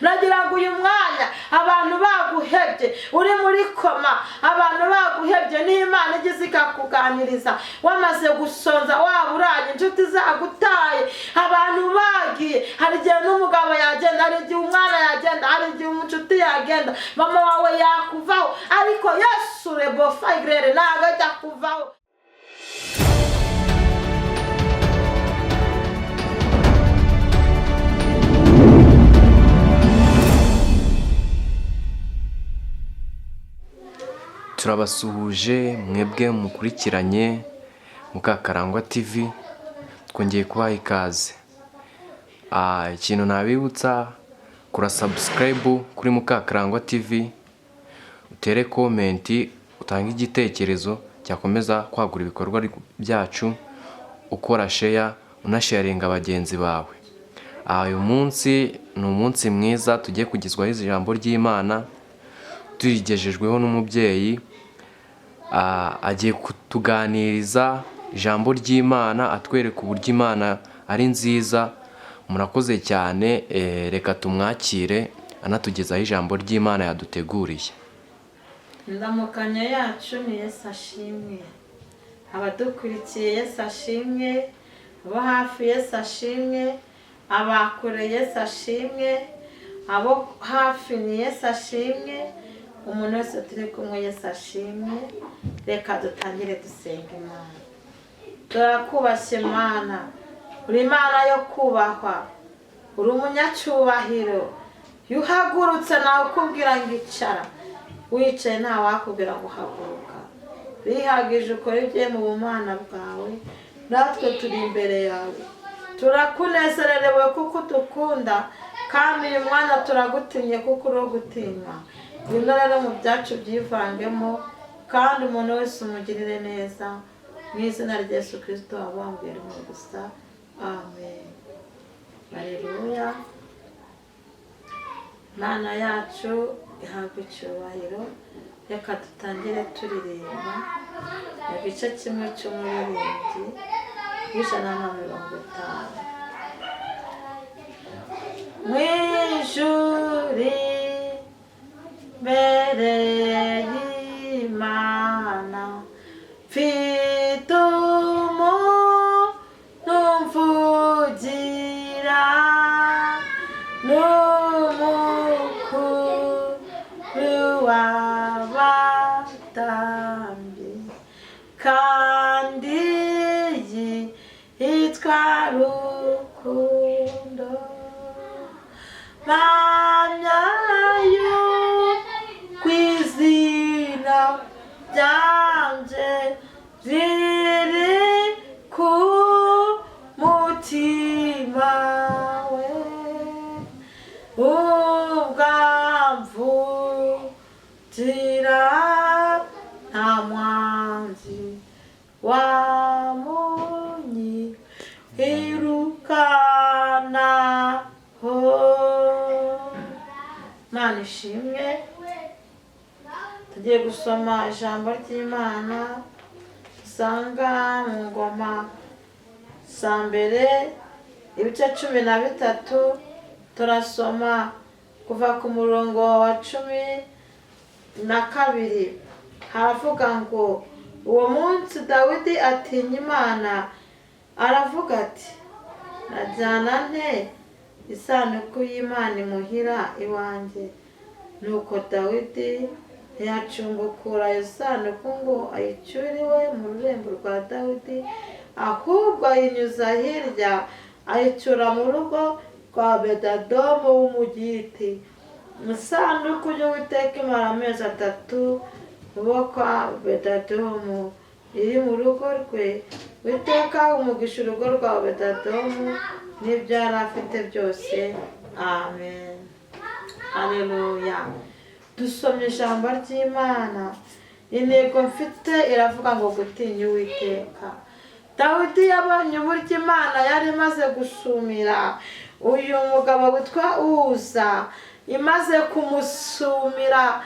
Nagira ngo uyu mwanya abantu baguhebye, uri muri koma, abantu baguhebye, n'Imana igize ikakuganiriza, wamaze gusonza, waba uraye, inshuti zagutaye, abantu bagiye. Hari igihe n'umugabo yagenda, hari igihe umwana yagenda, hari igihe inshuti yagenda, mama wawe yakuvaho, ariko Yesu rebofagrere ntabwo ajya kuvaho. Turabasuhuje mwebwe mukurikiranye Mukakarangwa TV, twongeye kubaha ikaze. Ikintu nabibutsa, kora subscribe kuri Mukakarangwa TV, utere comment, utange igitekerezo cyakomeza kwagura ibikorwa byacu, ukora share, unasharinga bagenzi bawe. Uyu munsi ni umunsi mwiza tugiye kugezwaho ijambo ry'Imana, turigejejweho n'umubyeyi. Agiye kutuganiriza ijambo ry'Imana, atwereka uburyo Imana ari nziza. Murakoze cyane, reka tumwakire anatugezaho ijambo ry'Imana yaduteguriye. Indamukanyo yacu ni Yesu ashimwe. Abadukurikiye, Yesu ashimwe. Abo hafi, Yesu ashimwe. Abakure, Yesu ashimwe. Abo hafi ni Yesu ashimwe. Umuntu wese turi kumwe, Yesu ashimwe. Reka dutangire dusenga Imana. Turakubashye Imana, uri Imana yo kubahwa, uri umunyacyubahiro. Iyo uhagurutse nawe ukubwira ngo icara, wicaye ntawakubwira ngo haguruka. Wihagije ukora ibyo mu bumana bwawe, natwe turi imbere yawe, turakunezererewe kuko udukunda, kandi uyu mwanya turagutinye kuko uri uwo gutinywa. Ngwino rero mu byacu byivangemo, kandi umuntu wese umugirire neza, mu izina rya Yesu Kirisito wabambwe rimwe gusa, amen. Haleluya. Imana yacu ihabwa icyubahiro. Reka dutangire turirimba igice kimwe cy'umuririmbyi w'150. Mu ijuru mbere y'Imana mfite umuntu mvugira, n'umukuru w'abatambyi, kandi yitwa Rukundo. Mpamya yuko izina ryanje riri ku mutima we, ubwamvugira nta mwanzi wamunyirukanaho. Imana ishimwe. Tugiye gusoma ijambo ry'Imana dusanga mu Ngoma za Mbere ibice 13, turasoma kuva ku murongo wa 12. Haravuga ngo: uwo munsi Dawidi atinya Imana, aravuga ati: najyana nte isanduku y'Imana imuhira iwanjye? Nuko Dawidi ntiyacumbukura iyo sanduku ngo ayicyure iwe mu rurembo rwa Dawidi, ahubwo ayinyuza hirya, ayicyura mu rugo rwa Obededomu w'Umugiti. Isanduku y'Uwiteka imara amezi 3 mu kwa Obededomu iri mu rugo rwe. Uwiteka umugisha urugo rwa Obededomu n'ibyo yari afite byose. Amen. Haleluya. Dusomye ijambo ry'Imana. Intego mfite iravuga ngo gutinya Uwiteka. Dawidi yabonye uburyo Imana yari imaze gusumira uyu mugabo witwa Uza. Imaze kumusumira,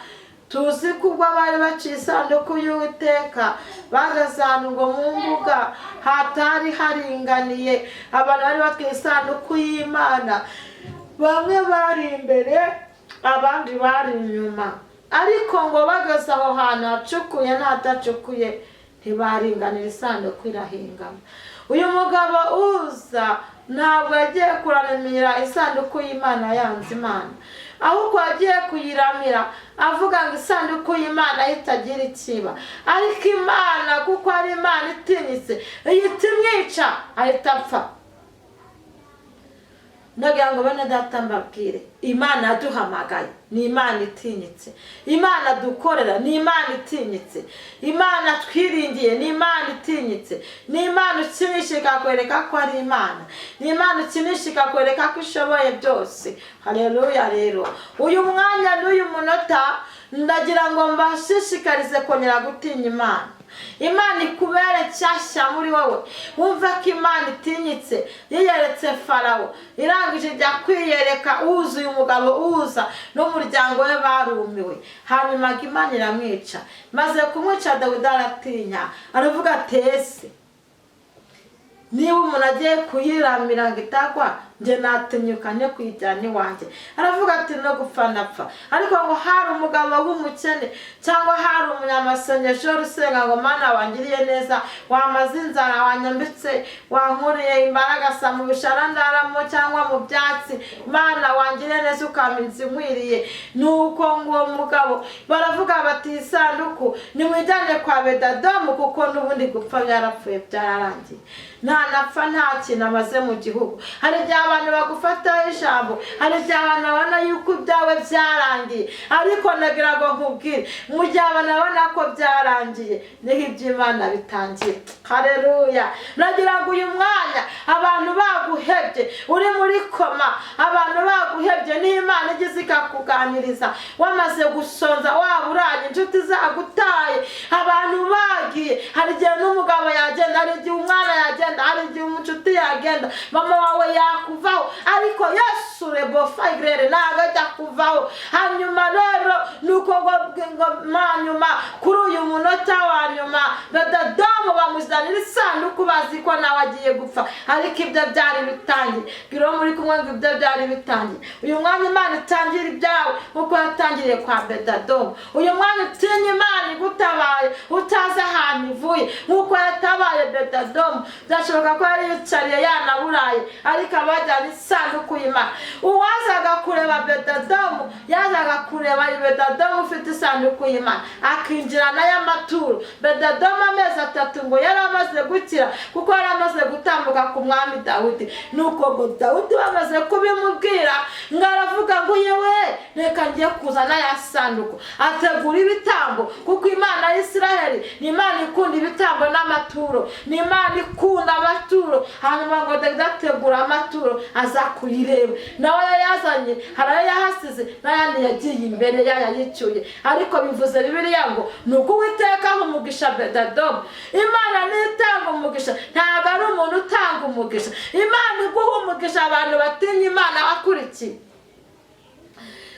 tuzi ko ubwo bari baciye isanduku y'Uwiteka bageze ahantu ngo mu mbuga hatari haringaniye, abantu bari batwaye isanduku y'Imana Bamwe bari imbere, abandi bari inyuma, ariko ngo bageze aho hantu hacukuye n'ahadacukuye ntibaringanira, isanduku irahingama. Uyu mugabo Uza ntabwo yagiye kuramira isanduku y'Imana yanze Imana, ahubwo yagiye kuyiramira avuga ngo isanduku y'Imana itagira ikiba. Ariko Imana, kuko ari Imana itinyitse, ihita imwica ahita apfa. Ndagira ngo bene data mbabwire, Imana yaduhamagaye ni Imana itinyitse, Imana dukorera ni Imana itinyitse, Imana twiringiye ni Imana itinyitse, ni Imana ukinisha ikakwereka ko ari Imana, ni Imana ukinisha ikakwereka ko ishoboye byose. Haleluya. Rero uyu mwanya n'uyu munota ndagira ngo mbashishikarize kongera gutinya Imana. Imana ikubere nshyashya muri wowe, wumve ko Imana itinyitse. Yiyeretse Farawo, irangije ijya kwiyereka wuzuye umugabo Uza n'umuryango we barumiwe. Hanyuma Imana iramwica. Maze kumwica, Dawidi aratinya, aravuga ati: "Ese niba umuntu agiye kuyiramira ngo itagwa, njye natinyuka ne kuyijyana iwanjye?" Aravuga ati: "No gupfa napfa." Ariko ngo hari umugabo w'umukene, cyangwa hari umunyamasengesho usenga ngo: "Mana, wangiriye neza, wamaze inzara, wanyambitse, wankuriye imbaraga mu bishara ndaramo cyangwa mu byatsi, Mana wangiriye neza ukampa inzu inkwiriye." Nuko ngo uwo mugabo baravuga bati: "Isanduku nimwijyane kwa Bedadomu, kuko n'ubundi gupfa byarapfuye, byararangiye, ntanapfa nta kintu amaze mu gihugu." Hari igihe abantu bagufataho ijambo, hari igihe abantu babona yuko ibyawe byarangiye, ariko nagira ngo nkubwire, mu gihe abantu babona ko byarangiye niho iby'Imana bitangira. Hareruya. Nagira ngo uyu mwanya abantu baguhebye, uri muri koma, abantu baguhebye, niho Imana igeze ikakuganiriza. Wamaze gusonza, waba uraye, inshuti zagutaye, abantu bagiye. Hari igihe n'umugabo yagenda, hari igihe umwana yagenda, hari igihe inshuti yagenda, mama wawe yakuvaho, ariko Yesu rebofagrere ntabwo ajya kuvaho. Hanyuma rero nuko ngo hanyuma kuri uyu munota wa nyuma Bedadomu bamuzanira isanduku, bazi ko nawe agiye gupfa, ariko ibyo byari bitangiye. Bwira uwo muri kumwe ngo ibyo byari bitangiye. Uyu mwanya Imana itangira ibyawe nk'uko yatangiriye kwa Bedadomu. Uyu mwanya utinya Imana igutabaye utazi ahantu ivuye, nk'uko yatabaye Bedadomu. Byashoboka ko yari yicariye yanaburaye, ariko abajyana isanduku y'Imana. Uwazaga kureba Bedadomu yazaga kureba Bedadomu ufite isanduku y'Imana, akinjira nayo amaturo. Bedadomu amezi 3 ngo yari amaze gukira, kuko yari amaze gutambuka ku mwami Dawidi. Nuko ngo Dawidi bamaze kubimubwira, ngo aravuga ngo: "Yewe, reka ngiye kuzana ya sanduku." Ategura ibitambo, kuko Imana y'Isiraheli ni Imana ikunda ibitambo n'amaturo, ni Imana ikunda amaturo. Hanyuma ngo Dawidi ategura amaturo aza kuyireba. Nawe yayazanye, hari ayo yahasize n'ayandi yagiye imbere yayayicyuye. Ariko bivuze Bibiliya ngo ni uko Uwiteka aha umugisha Bedadomu. Imana niyo itanga umugisha, ntabwo ari umuntu utanga umugisha. Imana iguha umugisha abantu batinya Imana bakurikiye.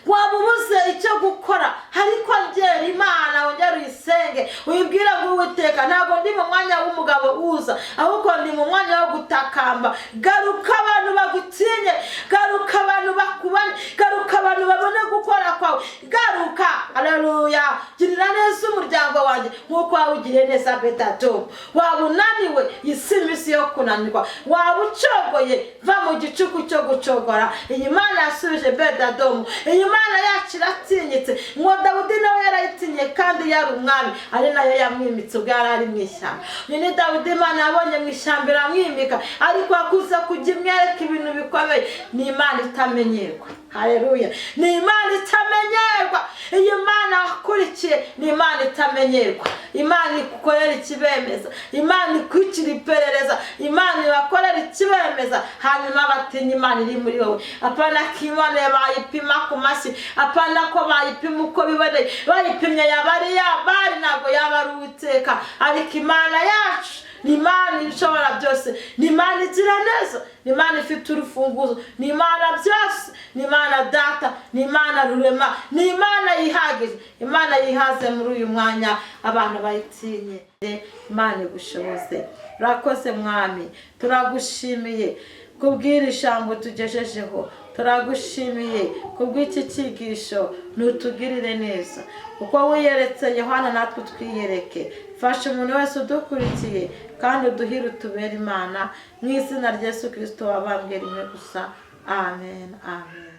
Waba ubuze icyo gukora, ariko ngera Imana wongere uyisenge, uyibwire ngo: "Uwiteka, ntabwo ndi mu mwanya w'umugabo Uza, ahubwo ndi mu mwanya wo gutakamba. Garuka abantu bagutinye, garuka abantu bakubone, garuka abantu babone gukora kwawe, garuka. Haleluya. Girira neza umuryango wanjye nk'uko wawugiriye neza Bedadomu." Waba unaniwe, iyi si iminsi yo kunanirwa. Waba ucogoye, va mu gicuku cyo gucogora. Iyi Mana yasubije Bedadomu, iyi Mana yacu iratinyitse. Ngo Dawidi nawe yarayitinye kandi yari umwami, ari nayo yamwimitse ubwo yari ari mu ishyamba. Ni Dawidi Imana yabonye mu ishyamba iramwimika, ariko akuze kujya imwereka ibintu bikomeye. Ni Imana itamenyerwa. Haleluya. Ni Imana itamenyerwa. Iyi Mana wakurikiye ni Imana itamenyerwa. Imana igukorera ikibemeza, Imana ikwicira iperereza, Imana ibakorera ikibemeza. Hanyuma batinya Imana iri muri wowe. Apana ko Imana bayipima ku mashyi, apana ko bayipima uko biboneye. Bayipimye yaba ari yabari, ntabwo yaba ari Uwiteka. Ariko Imana yacu ni Imana ishobora byose, ni Imana igira neza, ni Imana ifite urufunguzo, ni Imana byose, ni Imana data, ni Imana rurema, ni Imana yihagije. Imana yihaze muri uyu mwanya abantu bayitinye. Imana igushoboze. Urakoze Mwami, turagushimiye kubwira ijambo tugejejeho. Turagushimiye kubw'iki cyigisho, ntutugirire neza uko wiyeretse Yohana, natwe utwiyereke. Fasha umuntu wese udukurikiye kandi uduhire, utubere Imana, mu izina rya Yesu Kirisito wabambwe rimwe gusa. Amen, amen.